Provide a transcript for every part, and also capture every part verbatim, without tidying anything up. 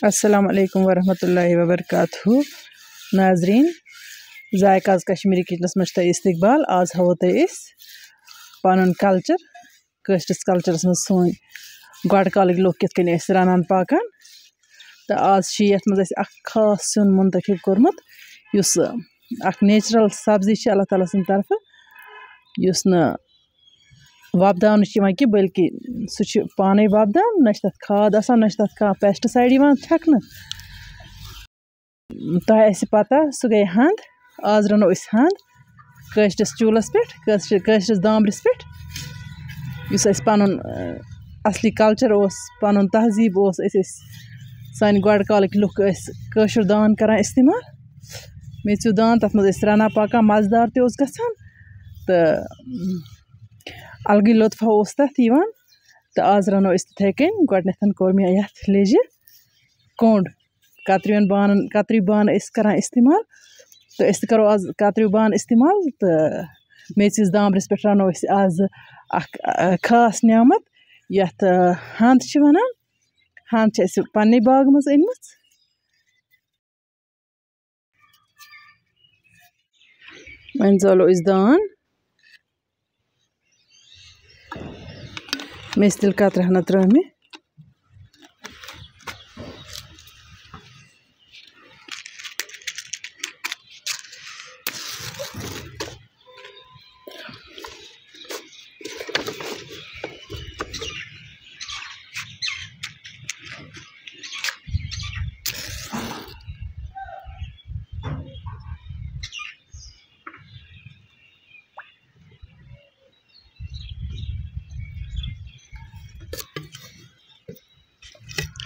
السلام علیکم ورحمۃ اللہ وبرکاتہ۔ ناظرین، ذائقہ آز کشمیٖری کِچنَس منٛز چھِ تۄہہِ استقبال۔ آز ہاوو تۄہہِ أسۍ پَنُن کلچر، کٲشرِس کلچرَس منٛز سٲنۍ گۄڈٕ کالٕکۍ لُکھ کِتھ کٔنۍ ٲسۍ رَنان پاکان۔ تہٕ آز چھِ یَتھ منٛز اَسہِ اَکھ خاص سیُن منتخب کوٚرمُت، یُس اَکھ نیچرل سبزی چھِ اللہ تعالیٰ سٕنٛدِ طرفہٕ، یُس نہٕ وۄپداونہٕ چھِ یِوان کینٛہہ، بلکہِ سُہ چھُ پانَے وۄپدان، نہ چھِ تَتھ کھاد آسان، نہ چھِ تَتھ کانٛہہ pesticide یِوان چھَکنہٕ۔ تۄہہِ آسہِ پَتہ، سُہ گٔے ہَنٛد۔ آز رَنو أسۍ ہَنٛد کٲشرِس چوٗلَس پٮ۪ٹھ، کٲشرِ-، کٲشرِس دامبرِس پٮ۪ٹھ، یُس اَسہِ پَنُن، اَ، اَصلی کلچر اوس، پَنُن تہذیٖب اوس۔ أسۍ ٲسۍ، سانہِ گۄڈٕ کالٕکۍ لُکھ ٲسۍ کٲشُر دان کَران استعمال۔ میٚژِو دان، تَتھ منٛز ٲسۍ رَنان پَکان، مَزٕدار تہِ اوس گژھان تہٕ الگٕے لطفہ اوس تَتھ یِوان۔ تہٕ آز رَنو أسۍ تِتھَے کٔنۍ۔ گۄڈٕنٮ۪تھ کوٚر مےٚ یَتھ لیٚجہِ کوٚنٛڈ، کَترِوٮ۪ن بانَن، کَترِو بانہٕ ٲسۍ کَران استعمال، تہٕ أسۍ تہِ کَرو آز کَترِو بانہٕ استعمال۔ تہٕ میٚژِس دامبرِس پٮ۪ٹھ رَنو أسۍ آز اَکھ، اَ، خاص نعمت، یَتھ، اَ، ہَنٛد چھِ وَنان۔ ہَنٛد چھِ اَسہِ پنٛنہِ باغہٕ منٛز أنۍمٕژ۔ وۄنۍ زالو أسۍ دان۔ مےٚ ٲسۍ تیٚلہِ کترٕ ہنا ترٲومٕتۍ۔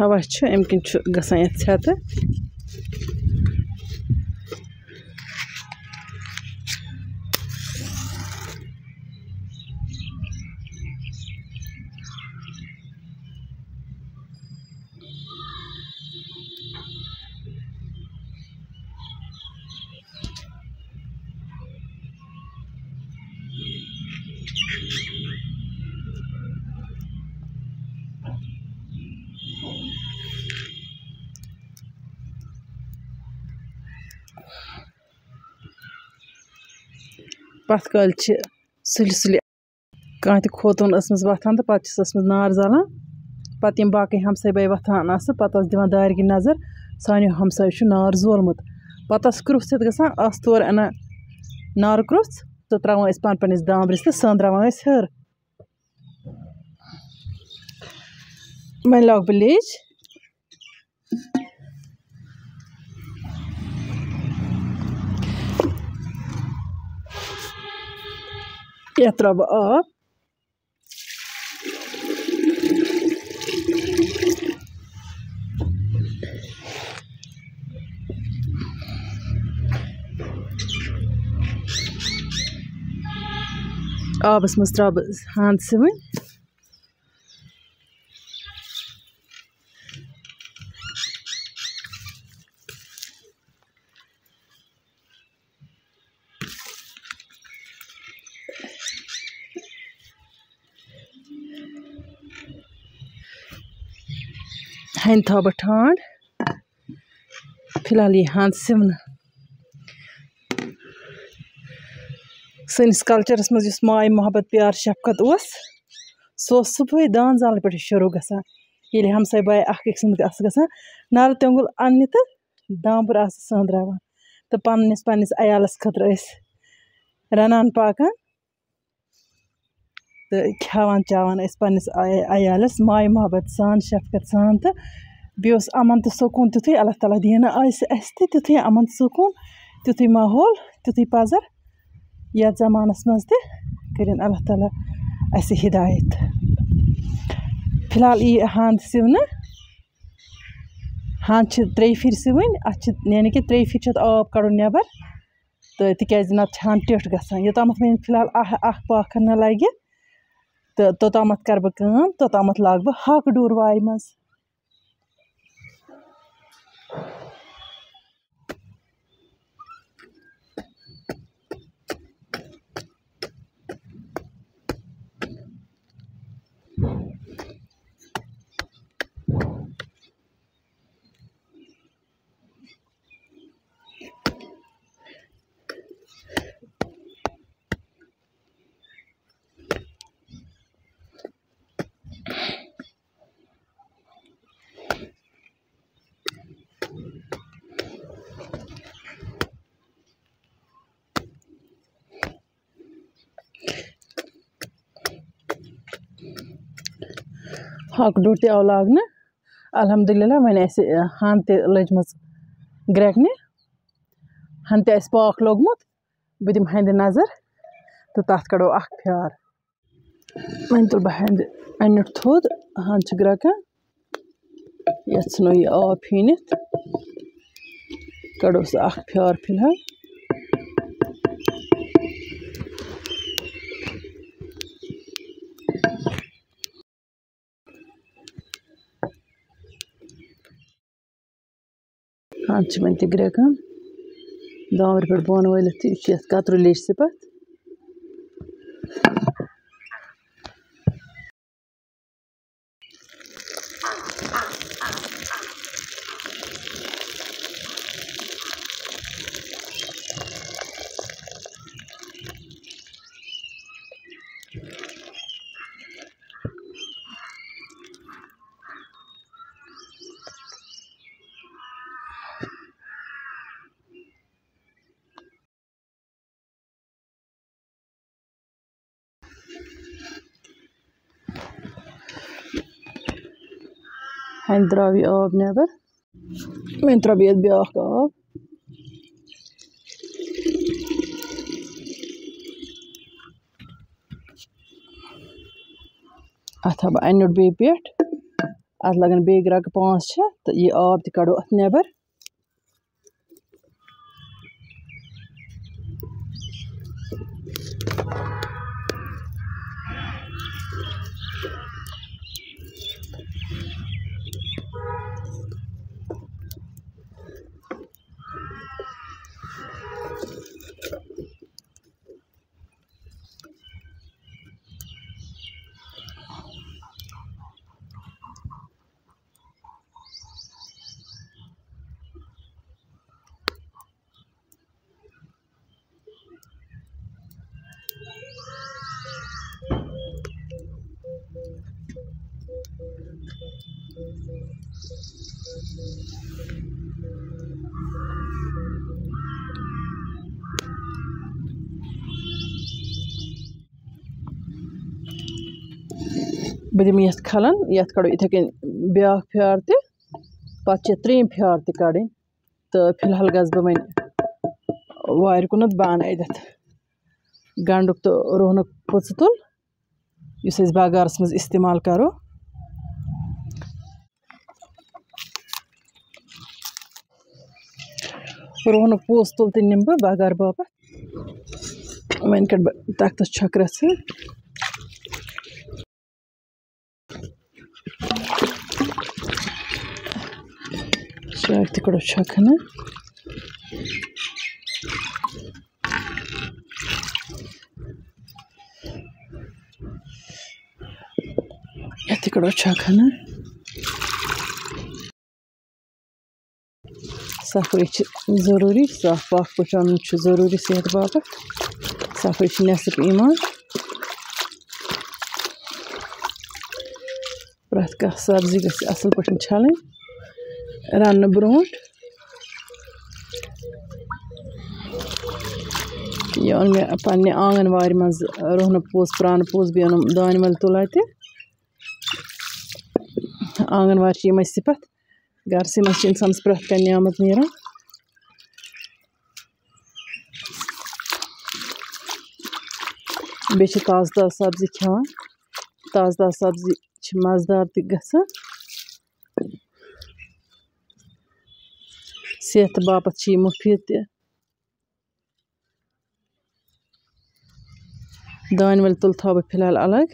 ہوا چھُ، اَمہِ کِنۍ چھُ گژھان یَتھ ژھٮ۪تہٕ۔ پَتھ کالہِ چھِ سُلہِ سُلہِ کانٛہہ تہِ خوتوٗن ٲسمٕژ وۄتھان تہٕ پَتہٕ چھِس ٲسمٕژ نار زالان۔ پَتہٕ یِم باقٕے ہمساے باے وۄتھان آسہٕ، پَتہٕ ٲس دِوان دارِ کِنۍ نظر، سانیو ہمسایو چھُ نار زولمُت۔ پَتہٕ ٲس کرُژھ ہٮ۪تھ گژھان، ٲس تورٕ اَنان نارٕ کرُژھ تہٕ ترٛاوان ٲسۍ پانہٕ پنٛنِس دامبرِس تہٕ سٲنٛدراوان ٲسۍ ہیوٚر۔ وۄنۍ لاگہٕ بہٕ لیٚج۔ یَتھ ترٛاوٕ بہٕ آب۔ آبَس منٛز ترٛاوٕ بہٕ ہَنٛد سِوٕنۍ۔ ہَنہِ تھاوٕ بہٕ ٹھانٛڈ۔ فی الحال یی ہَنٛد سِونہٕ۔ سٲنِس کلچرس منٛز یُس ماے محبت، پیار شفقت اوس، سُہ اوس صُبحٲے دان زالنہٕ پٮ۪ٹھٕے شروٗع گژھان۔ ییٚلہِ ہمساے باے اکھ أکۍ سُنٛد آسہٕ گژھان نارٕ تیوٚنٛگُل اَننہِ تہٕ دامبُر آسہٕ سٲنٛدراوان تہٕ پننِس، پننِس عیالس خٲطرٕ ٲسۍ رنان پاکان تہٕ کھٮ۪وان چٮ۪وان ٲسۍ پننِس عیا-، عیالس ماے محبت سان، شفقت سان، تہٕ بیٚیہِ اوس امن تہٕ سکوٗن تیُتھُے۔ اللہ تعالیٰ دِیِن نہٕ اَسہِ، اَسہِ تہِ تیُتھُے امن سکوٗن، تیُتھُے ماحول، تیُتھُے پزر یتھ زمانس منٛز تہِ۔ کٔرِن اللہ تعالیٰ اَسہِ ہدایت۔ فی الحال یی ہَنٛد سِونہٕ۔ ہَنٛد چھِ ترٛیٚیہِ پھِرِ سِوٕنۍ، اَتھ چھِ، یعنی کہِ ترٛیٚیہِ پھِرِ چھُ اَتھ آب کَڑُن نٮ۪بر۔ تہٕ تِکیٛازِ نَتہٕ چھِ ہَن ٹیٚٹھ گژھان۔ یوٚتامَتھ وۄنۍ فِلحال اَ-، اَکھ پاکھ نہ لَگہِ، تہٕ توٚتامَتھ کَرٕ بہٕ کٲم، توٚتامَتھ لاگہٕ بہٕ ہاکہٕ ڈوٗر وارِ منٛز۔ اَکھ ڈوٚر تہِ آو لاگنہٕ۔ الحمدللہ، وۄنۍ آسہِ، ٲں، ہَن تہِ لٔجمٕژ گرٛیٚکنہِ، ہَن تہِ آسہِ پاکھ لوٚگمُت۔ بہٕ دِمہٕ ہَنٛدِ نظر تہٕ تَتھ کَڑو اَکھ پھیٛار۔ وۄنۍ تُلہٕ بہٕ ہَنٛدِ اَنِٹھ تھوٚد، ہَن چھِ گرٛیٚکان۔ یَتھ ژھٕنو یہِ آب پھیٖنِتھ۔ کَڑو سُہ اَکھ پھیٛار فی الحال۔ ہَن چھِ وۄنۍ تہِ گرٛیٚکان۔ دانٛورِ پٮ۪ٹھ بۄن وٲلِتھ تہِ، یہِ چھُ یَتھ کَتریو لیٚجہِ سۭتۍ پَتہٕ۔ ہَنہِ درٛاو یہِ آب نٮ۪بر۔ وۄنۍ ترٛاوٕ بہٕ یَتھ بیٛاکھ آب۔ اَتھ ہاوٕ بہٕ اَنہِ نوٚٹ بیٚیہِ پٮ۪ٹھ۔ اَتھ لَگَن بیٚیہِ گرٛیٚکہٕ پانٛژھ شےٚ تہٕ یہِ آب تہِ کَڑو اَتھ نٮ۪بر۔ بہٕ دِمہٕ یَتھ کھلَن، یَتھ کَڑو یِتھَے کٔنۍ بیٛاکھ پھیٛار تہِ، پَتہٕ چھِ ترٛیٚیِم پھیٛار تہِ کَڑٕنۍ۔ تہٕ فی الحال گژھٕ بہٕ وۄنۍ وارِ کُنَتھ، بہٕ اَنہٕ اَتٮ۪تھ گنٛڈُک تہٕ رُہنُک پوٚژٕ تُل، یُس أسۍ بَغارَس منٛز استعمال کَرو۔ رُہنُک پوٚژ تُل تہٕ نِمہٕ بہٕ بَغارٕ باپَتھ۔ وۄنۍ کَڑٕ بہٕ تَختَس چھۄکھ رَژھا۔ شاید تہِ کَڑو چھۄکھ ہنا۔ یَتھ تہِ کَڑو چھۄکھ ہنا۔ صفٲیی چھِ ضروٗری، صاف پاک پٲٹھۍ رَنُن چھُ ضروٗری صحت باپَتھ۔ صفٲیی چھِ نصف ایٖمان۔ پرٛٮ۪تھ کانٛہہ سبزی گژھِ اَصٕل پٲٹھۍ چھَلٕنۍ رَننہٕ برٛونٛٹھ۔ یہِ اوٚن مےٚ پنٛنہِ آنٛگَن وارِ منٛز رُہنہٕ پوٚژ، پرٛانہٕ پوٚژ، بیٚیہِ اوٚنُم دانہِ وَل تُل اَتہِ۔ آنٛگَن وارِ چھِ یِمَے صِفت۔ گرسٕے منٛز چھِ اِنسانَس پرٛٮ۪تھ کانٛہہ نعمت نیران۔ بیٚیہِ چھِ تازٕ تازٕ سبزی کھٮ۪وان۔ تازٕ تازٕ سبزی چھِ مَزٕدار تہِ گژھان۔ صحتہٕ باپَتھ چھِ یہِ مُفیٖد تہِ۔ دانہِ وَل تُل تھاوٕ بہٕ فی الحال الگ۔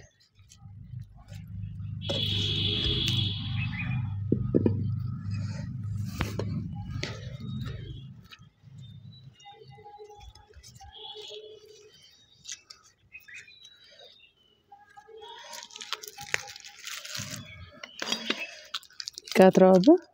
کَتراو بہٕ۔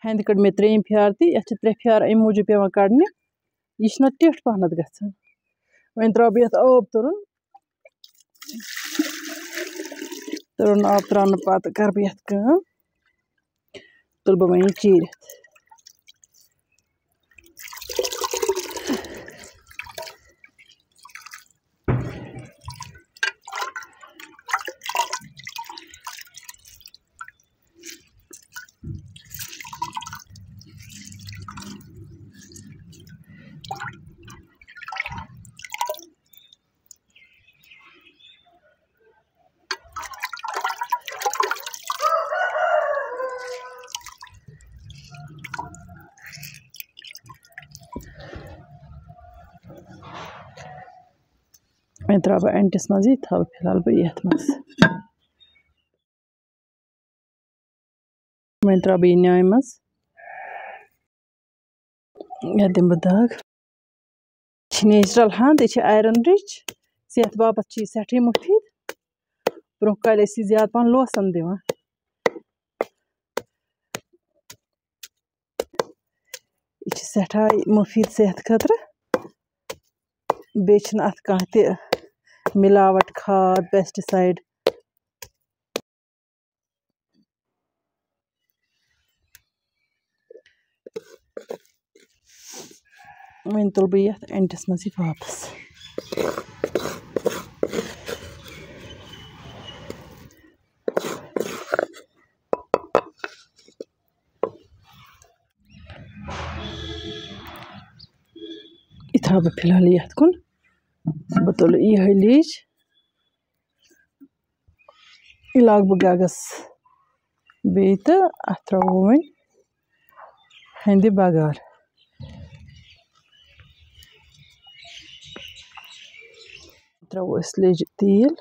ہَنٛدِ کٔڑ مےٚ ترٛیٚیِم پھیٛار تہِ، یَتھ چھِ ترٛےٚ پھیٛار اَمہِ موٗجوٗب پٮ۪وان کَڑنہِ، یہِ چھِنہ ٹیٚٹھ پَہمَتھ گژھان۔ وۄنۍ ترٛاوٕ بہٕ یَتھ آب تُرُن، تُرُن آب ترٛاونہٕ پَتہٕ کَرٕ بہٕ یَتھ کٲم، تُلہٕ بہٕ وۄنۍ یہِ چیٖرِتھ۔ وۄنۍ ترٛاوٕ بہٕ اَنٹِس منٛز یہِ، تھاوٕ فِلحال بہٕ یَتھ منٛز۔ وۄنۍ ترٛاوٕ بہٕ یہِ نیٛامہِ منٛز۔ یَتھ دِمہٕ بہٕ دَگ۔ یہِ چھِ نیچرل ہَنٛد، یہِ چھِ آیرن رِچ، صحت باپتھ چھِ یہِ سٮ۪ٹھٕے مُفیٖد۔ برٛونٛہہ کالہِ ٲسۍ یہِ زیادٕ پَہَن لوسَن دِوان۔ یہِ چھِ سٮ۪ٹھاہ مُفیٖد صحت خٲطرٕ۔ بیٚیہِ چھِنہٕ اَتھ کانٛہہ تہِ مِلاوَٹ، کھاد، پیسٹیسایڈ۔ وۄنۍ تُلہٕ بہٕ یَتھ اَنٹِس منٛز یہِ واپَس۔ یہِ تھاوٕ بہٕ فِلحال یَتھ کُن۔ بہٕ تُلہٕ یِہوٚے لیٖج، یہِ لاگہٕ بہٕ گَگَس بیٚیہِ تہٕ اَتھ ترٛاوو وۄنۍ ہیٚنٛدِ بَغار۔ ترٛاوو أسۍ لیٚجہِ تیٖل۔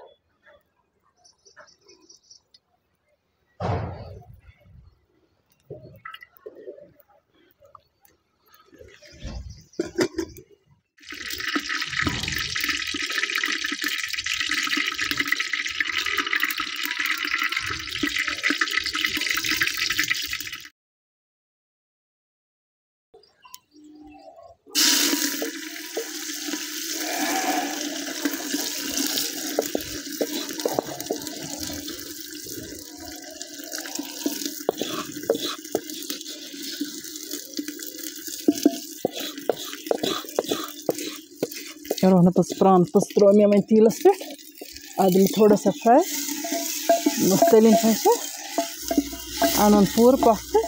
روٚہنہٕ پٔژھ، پرٛانہٕ پٔژھ ترٛوو مےٚ وۄنۍ تیٖلَس پٮ۪ٹھ۔ اَدٕ یہِ تھوڑا سا fry، مُختٔلِف آسہِ اَنُن پوٗرٕ پۄختہٕ۔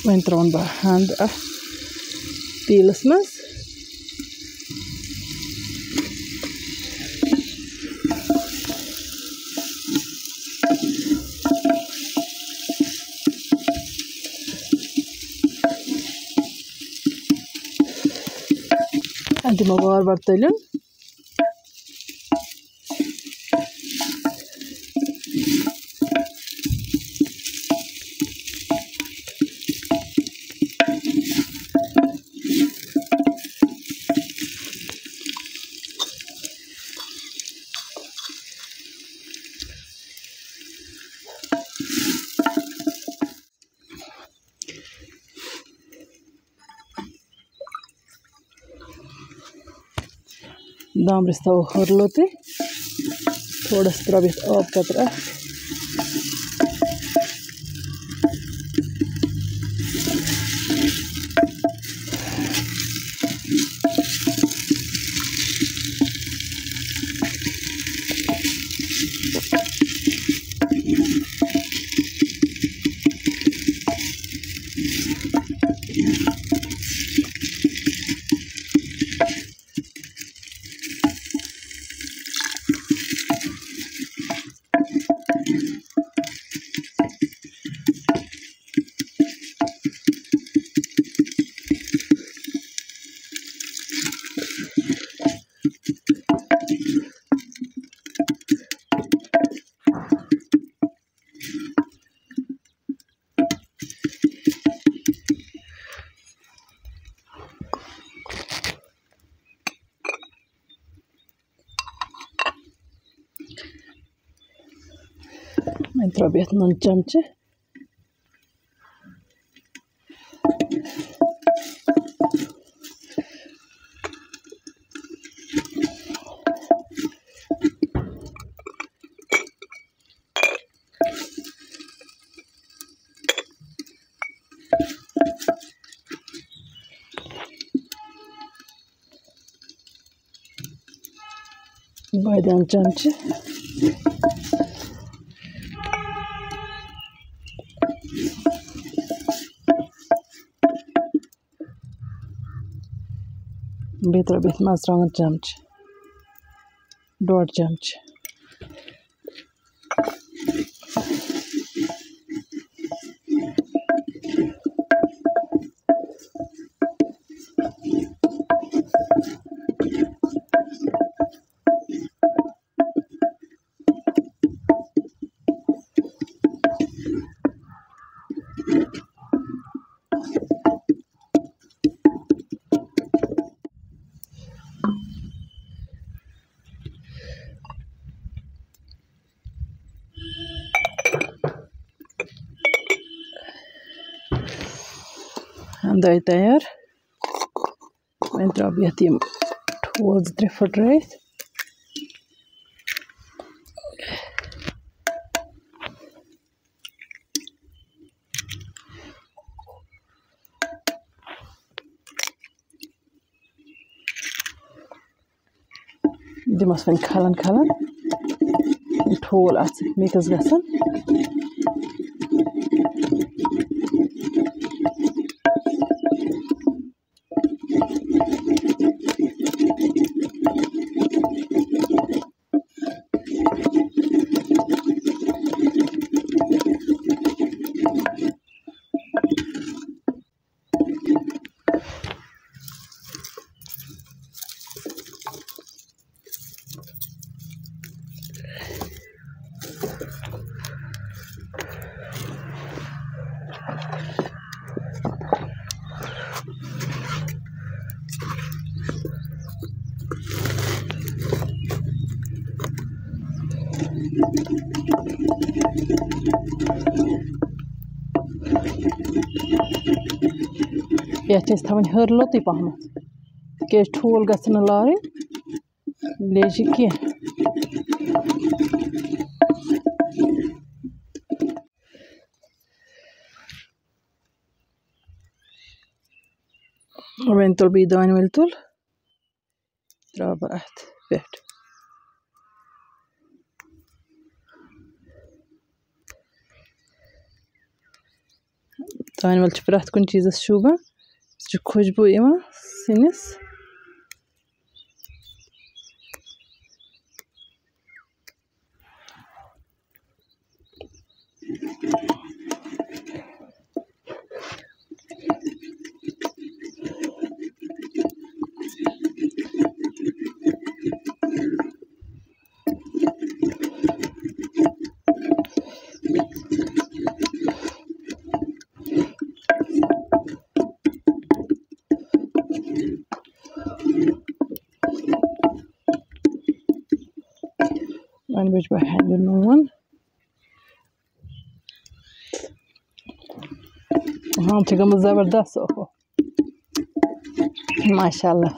وۄنۍ ترٛاوَن بہٕ ہَنٛد اَتھ تیٖلَس منٛز۔ اَتھ دِمو وارٕ وارٕ تٔلیُن۔ دامرِس تھاوو ہُرلُتُے، تھوڑا سا ترٛاوو یَتھ آب قطرٕ اَکھ۔ رۄپیہِ یَتھ نُن چمچہٕ۔ بٲدیان چمچہٕ۔ بیٚیہِ ترٛاوٕ بہٕ یَتھ مرژٕوانٛگن چمچہٕ، ڈۄڈ چمچہٕ۔ ہَنٛدٲے تیار۔ وۄنۍ ترٛاوٕ بہٕ یَتھ یِم ٹھوٗل زٕ ترٛےٚ پھٕٹرٲیِتھ۔ دِمَس وۄنۍ کھَلَن کھَلَن، ٹھوٗل اَتھ سۭتۍ مِکٕس گژھن۔ یَتھ چھِ أسۍ تھاوٕنۍ ہٕر لوٚتُے پَہمَتھ، تِکیٛازِ ٹھوٗل گژھِ نہٕ لارٕنۍ لیٚجہِ کینٛہہ۔ وۄنۍ تُلہٕ بہٕ یہِ دانہِ وَل تُل، ترٛاوٕ بہٕ اَتھ پٮ۪ٹھ۔ دانہِ وَل چھِ پرٛٮ۪تھ کُنہِ چیٖزَس شوٗبان، سُہ چھُ خۄشبوٗ یِوان سِنِس۔ وۄنۍ وٕچھ بہٕ ہٮ۪نٛدِ نوٗن۔ ہاں، چھِ گٔمٕژ زبردست، اوہو۔ ماشاء اللہ۔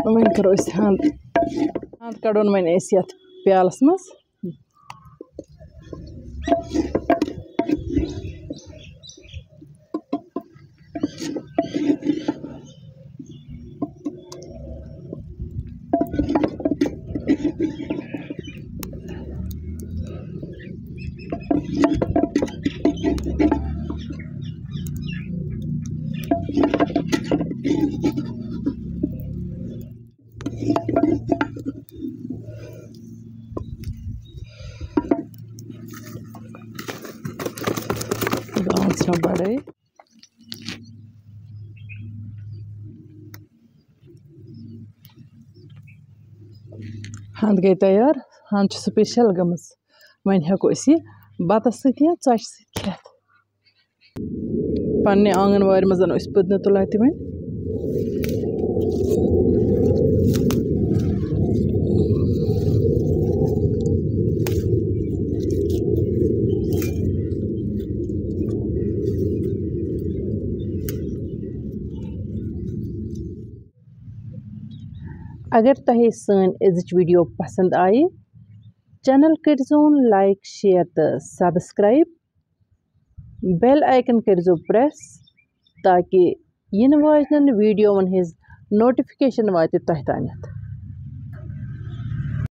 وۄنۍ کَرو أسۍ ہَنٛد، ہَنٛد کَڑون وۄنۍ أسۍ یَتھ پیالَس منٛز۔ دال چھےٚ بَڑٲے۔ ہَنٛد گٔے تیار۔ ہَن چھِ سپیشل گٔمٕژ۔ وۄنۍ ہٮ۪کو أسۍ یہِ بَتَس سۭتۍ یا ژۄچہِ سۭتۍ کھٮ۪تھ۔ پننہِ آنٛگن وارِ منٛز أسۍ پٔدنہٕ تُلان تہِ وۄنۍ۔ اگر تۄہہِ سٲنۍ أزِچ video پسنٛد آیہِ، channel کٔرۍزیون like، share تہٕ subscribe۔ Bell icon کٔرۍزیو press تاکہِ یِنہٕ واجنٮ۪ن videoوَن ہٕنٛز notification واتہِ تۄہہِ تامَتھ۔